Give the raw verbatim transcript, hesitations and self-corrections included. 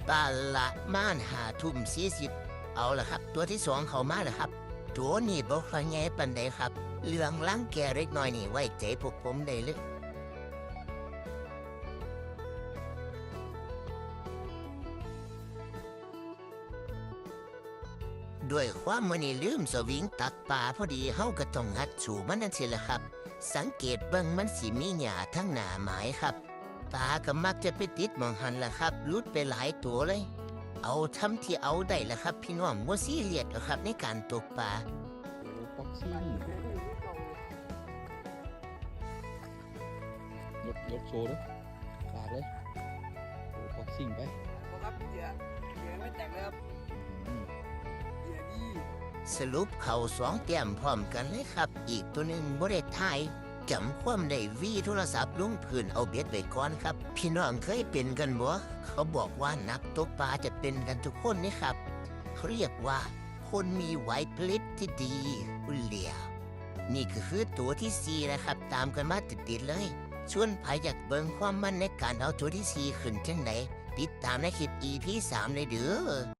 ประมาณห้าทุ่มสี่สิบ เอาละครับ ตัวที่สองเข้ามาแล้วครับ ตัวนี้บ่ค่อยใหญ่ปานใดครับ เรื่องรังแกเล็กน้อยนี่ไว้ใจพวกผมได้เลย ด้วยความมื้อนี้ลืมสวิงตักปลาพอดี เฮาก็ต้องงัดสู้มันนั่นสิล่ะครับ สังเกตเบิ่งมันสิมีหญ้าทั้งหน้าหมายครับ ปลาก็มักจะไปติดหม่องหั่นล่ะครับ หลุดไปหลายตัวเลย เอาทำที่เอาได้ล่ะครับพี่น้อง บ่ซีเรียสดอกครับในการตกปลา โอ้ ปอกซิ่ง ยก ยกโชว์เด้อ ปากเลย โอ้ ปอกซิ่งไป บ่ครับ เหยื่อ เหยื่อไม่แตกเลยครับ อืม เหยื่อดี สรุปเข้าสองแต้มพร้อมกันเลยครับ อีกตัวหนึ่งบ่ได้ถ่าย จำความได้วีโทรศัพท์ลงพื้นเอาเบ็ดไว้ก่อนครับ พี่น้องเคยเป็นกันบ่ เขาบอกว่านักตกปลาจะเป็นกันทุกคนนี่ครับ เขาเรียกว่าคนมีไหวพริบที่ดี อุยเหลียว นี่ก็คือตัวที่สี่แล้วครับ ตามกันมาติดๆเลย ส่วนใผอยากเบิ่งความมันในการเอาตัวที่สี่ขึ้นจั่งใด ติดตามในคลิป อีพีสาม เลยเด้อ